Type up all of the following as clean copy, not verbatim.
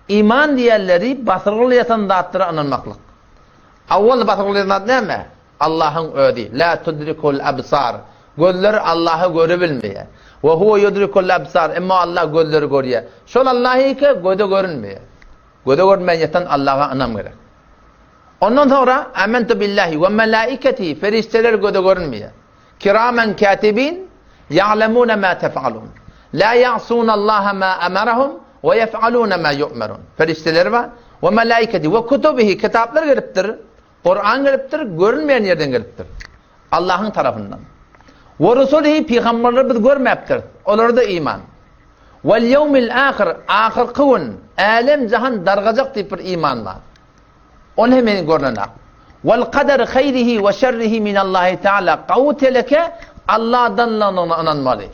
Iman diýenleri basyrgyly ýatan zatlara ynanmaklyk. Awwal basyrgyly ýatan zat näme? Allahyň özi. La tudrikul absar. Gözler Allahy görebilmeýär. Ve huve yudrikul absar. Emma Allah gözleri görýär. Şol Allah eke göze görünmeýär. Göze görünmeýän ýatan Allaha ynam gerek. Ondan soňra amentu billahi we melaiketihi perişdeler göze görünmeýär. Kiramen katibin ya'lemune ma tef'alun. La ya'sunallaha ma amarahum we yef'aluna ma yu'merun. Perişdeler bar. We melaiketi we kutubihi kitaplar gelipdir. Kur'an gelipdir, görünmeýän ýerden gelipdir. Allahyň tarapyndan. We rusulihi pygamberleri biz görmäpdiris. Olara-da iman. Wal ýewmil ahir ahyrky gün älem jahan dargajak diýip bir iman bar. Ol hem meniň görnenak. Wal kadar haýrihi we şerrihi minallahi taala gawy teleke Allahdanlygyna ynanmaly.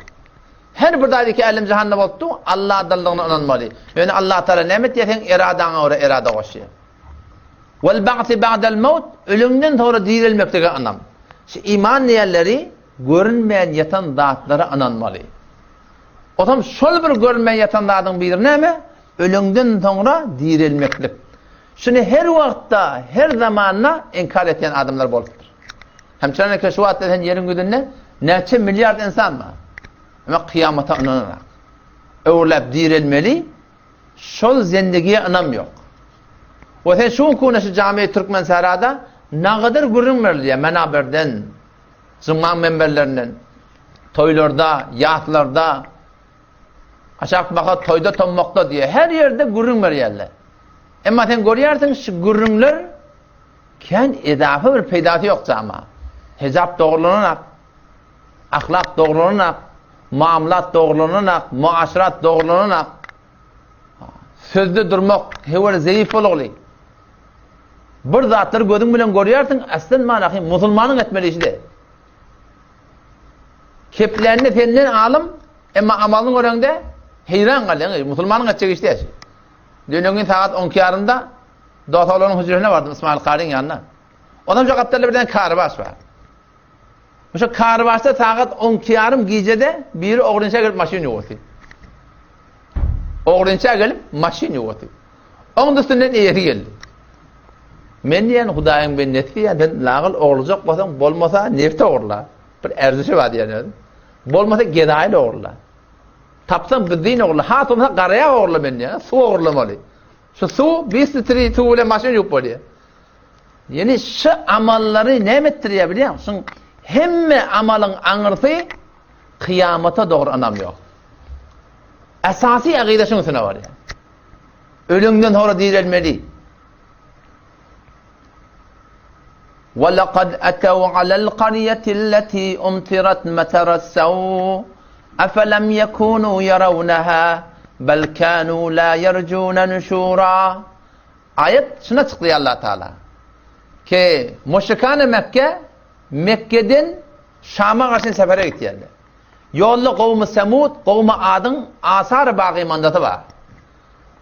Her bir zat ki älem jahanda bolupdy, Allahdanlygyna ynanmaly. Ýöne Allah Taala näme etýär seň eradaňa görä erada goşýar. Wal ba'si ba'dal maut ölümden soňra direlmeklige ynam. Şu iman diýenleri görünmeýän ýatan zatlara ynanmaly. Otam şol bir görünmeýän ýatan zadyň biri näme? Ölüňden soňra direlmeklik. Şuny her wagtda, her zamanda inkar etýän adamlar bolupdyr. Hemçeneki şu wagtda sen ýeriň ýüzünde näçe milliard insan bar. Emma kyýamata ynanarak. Öwrüläp direlmeli, şol zendigiýe ynam ýok. We sen şu günki şu jami Türkmensährada nagadar gürrüň berilýär menaberden, juma menberlerinden, toýlarda, ýaslarda, Aşak baka toýda tommakda diýýär. Her ýerde gürrüň berýärler. Emma sen görýärsiň şu gürrüňler kän edafa bir peýdasy ýok jama. Hejap dogrulananak, ahlak dogrulananak, muamlat dogrulananak, muaşrat dogrulananak. Sözde durmak hewer zeýif bolugly. Bir zatlary gözüň bilen görýärsiň, aslen manahy musulmanyň etmeli işi de. Keplände senden alym, emma amalyny göreňde heýran galýaň. Musulmanyň etjek işi däl. Dün gün sagat 12 ýarymda dost oglanyň hüjresine bardym Ismail Karyň ýanyna. Onam şu gapdalda birden karbaş bar. Şu karbaşda sagat 12 ýarym gijede biri ogrynça gelip maşyn ýuwasy. Ogrynça gelip maşyn ýuwasy. Oň üstünden eýesi geldi. Men diýen Hudaýyň bendesi diýen, sen lagyl ogurlajak bolsaň, bolmasa neft ogurla. Bir erzişi bar diýen özüm. Bolmasa gedaýyl ogurla. Tapsaň benzin ogurla, has bolmasa garaýag ogurla men diýen, suw ogurlamaly. Şu suw 5 litri suw bilen maşyn ýuwup bolýar. Ýani şu amallary näme etdirýär bilýäňmi? Şuň hemme amalyň aňyrsy kyýamata dogry ynam ýok. Esasy agyda şuň üstüne barýar. Ölüňden soňra direlmeli. وَلَقَدْ أَتَوْا عَلَى الْقَرْيَةِ الَّتِي أُمْطِرَتْ مَطَرَ السَّوْءِ أَفَلَمْ يَكُونُوا يَرَوْنَهَا بَلْ كَانُوا لَا يَرْجُونَ نُشُورًا Aýat şuna çykdy Allah Taala. Ki müşrikane Mekke Mekke'den Şama garşy sefere gitýärler. Ýolda gowmy Semud, gowmy Adyň asary bagymandasy bar.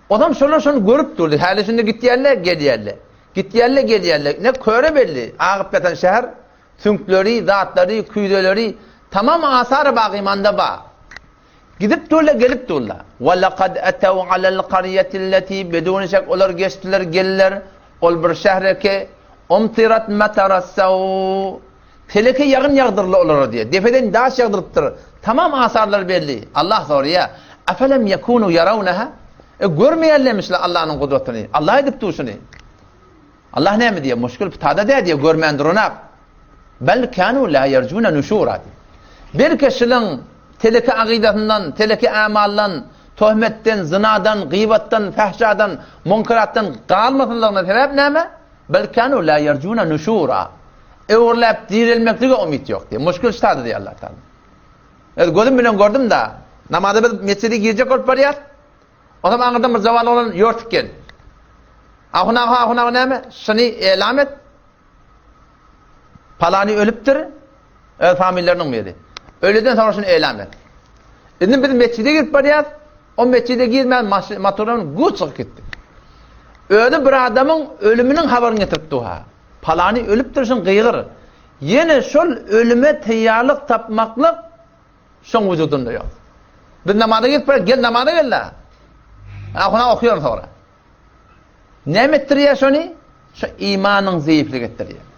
Onam şolar şony görüp durdy. Häli şindi gitýärler, gelýärler. Gitýärler, gelýärler. Ne köre belli, agyp ýatan şäher, süňkleri, zatlary, küýzeleri tamam asary bagymanda bar. Gidip durlar, gelip durlar. Ve lekad etev alel qaryetilleti bedun şek olar geçdiler, geldiler. Ol bir şähre ki umtirat matarasaw Teleke ýagyn ýagdyryldy olara diýýär. Depeden daş ýagdyrypdyr. Tamam asarlar belli. Allah soraýar, Afelem ýekunu ýarawnaha? E görmeýärlermişler Allanyň gudratyny. Allah edip dur şuny. Allah näme diýýär? Muşkul pitada däl diýýär, görmän duranak. Bel kanu la yerjuna nuşura diýýär. Belki şunuň teleke agydasyndan, teleke amaldan, töhmetden, zynadan, gybatdan, fahşadan, munkaratdan galmasynlygyna sebäp näme? Bel kanu la yerjuna nuşura. Öwrüläp direlmeklige umyt ýok diýýär. Muşkul ştada diýýär Allah Taala. Öz gözüm bilen gördüm da. Namaza biz mesjide girjek bolup barýar. Onam aňyrdan bir jawan oglan ýörtüp geldi. Ahun aga, ahun aga näme? Şuny elam et. Palany ölüpdir. Öz familiýarynyň biri. Ölüden soňra şuny elam et. Indi biz mesjide girip barýas. O mesjide girmän motordan gu çykyp gitdi. Özi bir adamyň ölüminiň habaryny getirip duha. Palany ölüpdir şuň gygyr. Ýene şol ölüme taýýarlyk tapmaklyk şoň wujudynda ýok. Biz namaza girip barýas, gel namaza gel-de. Ahuna okýaryn soňra. Näme etdirýär şony? Şu imanyň zeýifligi etdirýär.